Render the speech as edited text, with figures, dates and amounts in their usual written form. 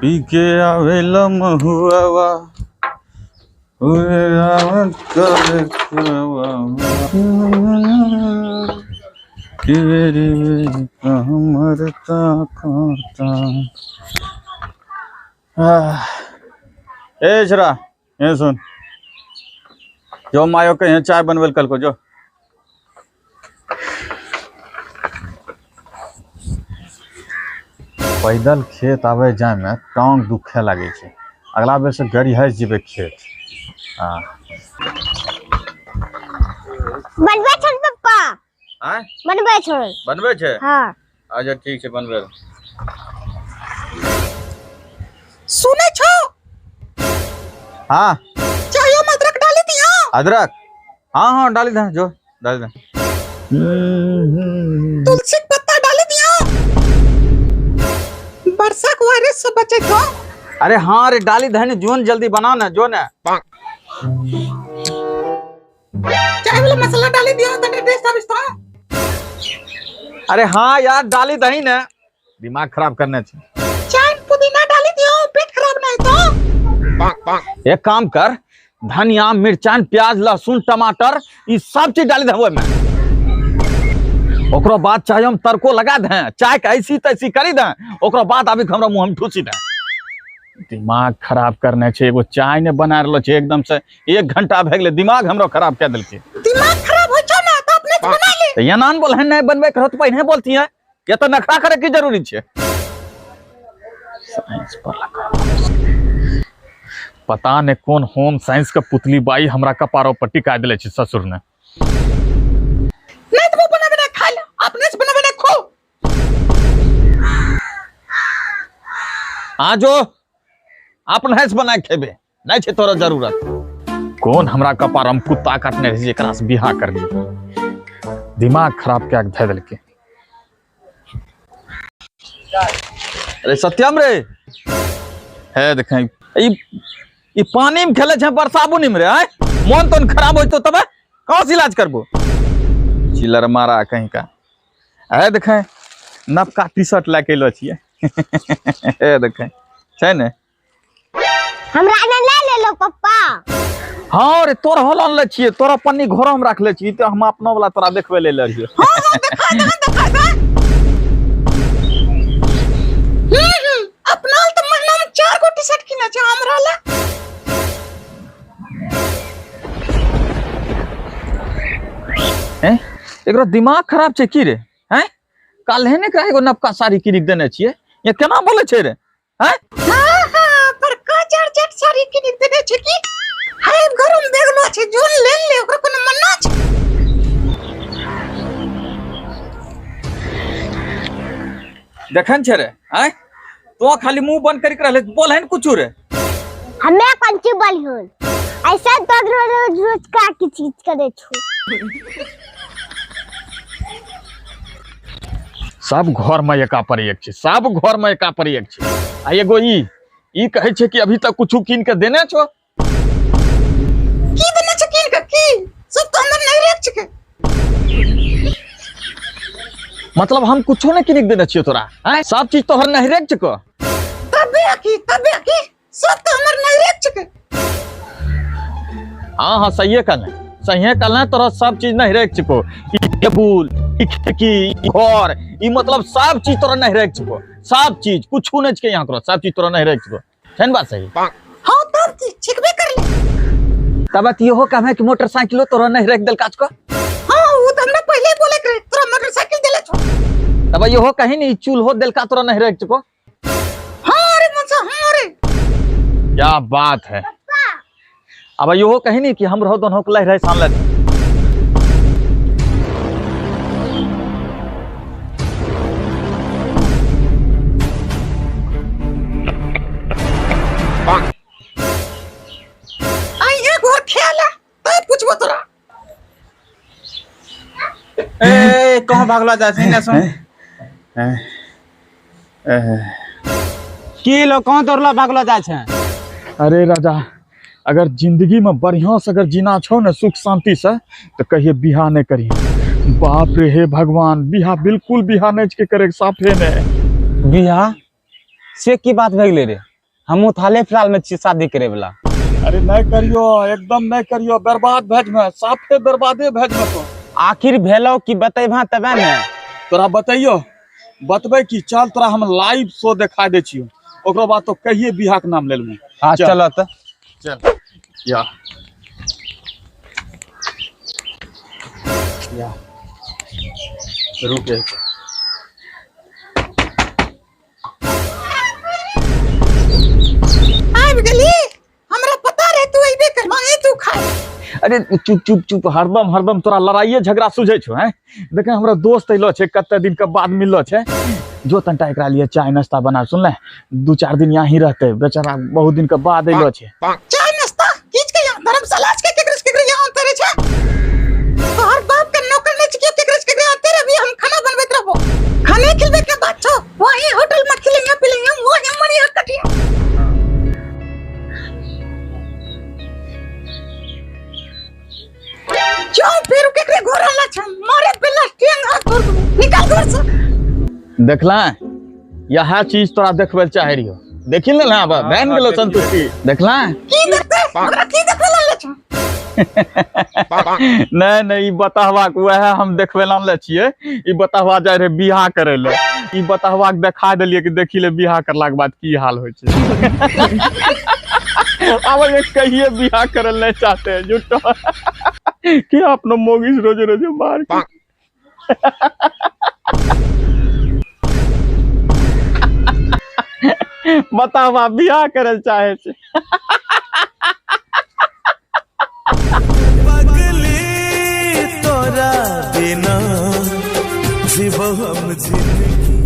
पी के आवेला महुआ ए छोरा ए सुन जो मायो के यहाँ चाय बनवेल कल को जो पैदल खेत आबै जायमे टाँग दुखे लागै छै। अगला बेर से गाड़ी हँसि जेबै खेत। हँ। बनबै छन पप्पा। आँय? बनबै छन। बनबै छै? हाँ। अच्छा ठीक छै बनबै। सुनै छौ? हाँ। चायो में अदरक डाली दियो। अदरक? हाँ हाँ डाली दे, जो डाली दे। तुलसी के पत्ता डाली दियो। वर्षा के वायरस से बचे को। अरे हाँ रे डाली दे ने, जोन जल्दी बना ना, जो ना। चाय वाला मसाला डाली दियो तने टेस्ट आबिस तो। अरे हाँ यार डाली दही ने, दिमाग खराब करने छे। चाय में पुदीना डाली दियो, पेट खराब नहीं तो। एक काम कर, धनिया मिर्चान प्याज लहसुन टमाटर ई सब चीज डाली देबो में। ओकरो बाद चाहे हम तड़को लगा दे, चाय के ऐसी तैसी करी दे, ओकरो बाद आबि के हमरा मुंह में ठूसी दे। दिमाग खराब करने छे, एगो चाय ने बना रहलो छे एकदम से 1 घंटा भए गेलै, दिमाग हमरो खराब कर देलकै। दिमाग खराब होय छौ ना त अपने से बना ले। त एना ने बोल है, नहीं बनबै के रहत पहिने बोलती है, ये तो नखरा करे की जरूरी छे। साइंस पर लगा पता नहीं कौन होम साइंस के पुतली बाई हमरा कपारो पर टिका देले छे ससुर ने। नहीं तो वो बनाबे ना खा ले, अपने से बनाबे ना खो। आ जो अपने से बना खेबे, नहीं छे तोरा जरूरत। कौन हमरा कपार हम कुत्ता काटने रहे जेकरा से बियाह कर ली, दिमाग खराब क्या धे देलके। अरे सत्यम रे, हे देखें ई पानी में खेले छे बरसा बुनी में रे, आय मन तो खराब होइतो तबे कहाँ से इलाज करबो। चिलर मारा कहीं का। हे देखें नवका टी शर्ट लए के अयलो छियै। हे देखें छै ने, हमरा ने ले लेलो पप्पा। हाँ रे तोर होल आनले छियै, तोरा पन्नी घरो में रखले छियै, तऽ हम अपनो वाला तोरा देखबै ले रहियै। हाँ हाँ देखा दे, देखा दे। अपना तो महीना में 4 गो टी शर्ट किने छै हमरा ला। हैं एकरो दिमाग खराब छै की रे? हैं काल्हे ने एकरा एगो नवका साड़ी किन के देने छियै, ये केना बोलै छै रे? हैं हाँ हाँ पर का चार चार साड़ी किन के देने छै की? हाय घर में देखलो छै, जोन ले ले ओकरा कोनो मना छै। देखन छै रे, हैं तो खाली मुंह बंद करी के रहले, बोल है न कुछ रे। हमें कौन चीज बोलिहन, ऐसा तो रोज रोज का की चीज करे छु। सब घर में एका पर एक छै, सब घर में एका पर एक छै। आ एगो ई कहै छै कि अभी तक कुछ कीन के देने छो। की देने छै कीन के? की सब तो हमर नहीं रख छै। मतलब हम कुछो नहीं कीन के देने छियो तोरा, हैं सब चीज तोहर नहीं रख छको। तबे की, तबे की सब तो हमर नहीं रख छके। हाँ हाँ सही कहले, सही कहले, तोरा सब चीज नहीं रख छको। ई टेबुल, ई खिड़की, ई घर, ई मतलब सब चीज तोरा नहीं रख छको, सब चीज कुछो नहीं छके यहाँ करो, सब चीज तोरा नहीं रख छको। छै न बात सही? हाँ तब की छिकबे कर ले। तब बात इहो कहमे कि मोटरसाइकिलो तोरा नहीं रख देलका छको। हाँ वो तो हमरा पहले ही बोले के तोरा मोटरसाइकिल देले छो। तब इहो कहीं नहीं चूल्हो देलका तोरा नहीं रख छको। हाँ अरे मनसा, हाँ अरे क्या बात है। अब इहो कहीं नहीं कि हम रहो दोनों के लह रहे सामने। आई एक और ख्याल है तब पूछबो तोरा। ए कहाँ भागला जा छै ना सुन। की लो कहाँ दौड़ला भागला जा छै? अरे राजा, अगर जिंदगी में बढ़िया से अगर जीना छो ना सुख शांति से तो कहिए बियाह नहीं करिए। बाप रे हे भगवान, बियाह बिल्कुल बियाह नहीं के करे, साफे नहीं। बियाह से की बात भए गेलै रे? हमहूँ हाले फिलहाल में छी शादी करे वाला। अरे नहीं करियो, एकदम नहीं करियो, बर्बाद भेज में, साफे बर्बादे भेज में। तो आखिर भेलो कि बतेबा तबे ने। तोरा बतैयो, बतबै की, चल तोरा हम लाइव शो देखा दै छियो, ओकरो बाद तो कहिए बियाह के नाम ले लेबो। हाँ चल। चलो तो चल या या रुक एक। आबि गेली, हमरा पता रहे तू अइबे करबा, ए तू खाय। अरे चुप चुप चुप, हरदम हरदम तोरा लड़ाइए झगड़ा सुझै छौ हैं। देखे हमरा दोस्त अइलो छै, कते दिन के बाद मिललो छै, जो तनटा एकरा लिए चाय नाश्ता बना, सुनले 2-4 दिन यहाँ ही रहते बेचारा, बहुत दिन के बाद अइलो छै। चाय नाश्ता कीच के यहाँ धर्मशाला के केकरे केकरे यहाँ अंतरे छै, तोहर बाप के नौकर नै छियै, केकरे केकरे अंतरे अभी हम खाना बनबैत रहबो, खाने खिलबे के बात छौ, वही होटल में खिलेंगे पिलेंगे, वही मरिया कटिया। जो फिर केकरे घर आला छै, मारे बिल्ला टेंग हाथ तोड़ देबो, निकाल घर से। देखला यह चीज तोरा देखबै चाहे रहियो, देखिल ने अब बहन गेलो संतुष्टि। देखला की देखते हमरा की देखै लाले छै? नहीं नहीं, ई बताहवा के वएह हम देखबै लानले छियै, ई बताहवा जाय रहे बियाह करे ले, ई बताहवा के देखा देलियै कि देखी ले बियाह करला के बाद की हाल होइ छै। अब ये कहिए बियाह करे ले नहीं चाहते हैं झूठो कि अपनो मोगी से रोजे रोजे मार के। बताहवा बियाह करे चाहे छै। पगली तोरा बिना जीवो हम जिंदगी।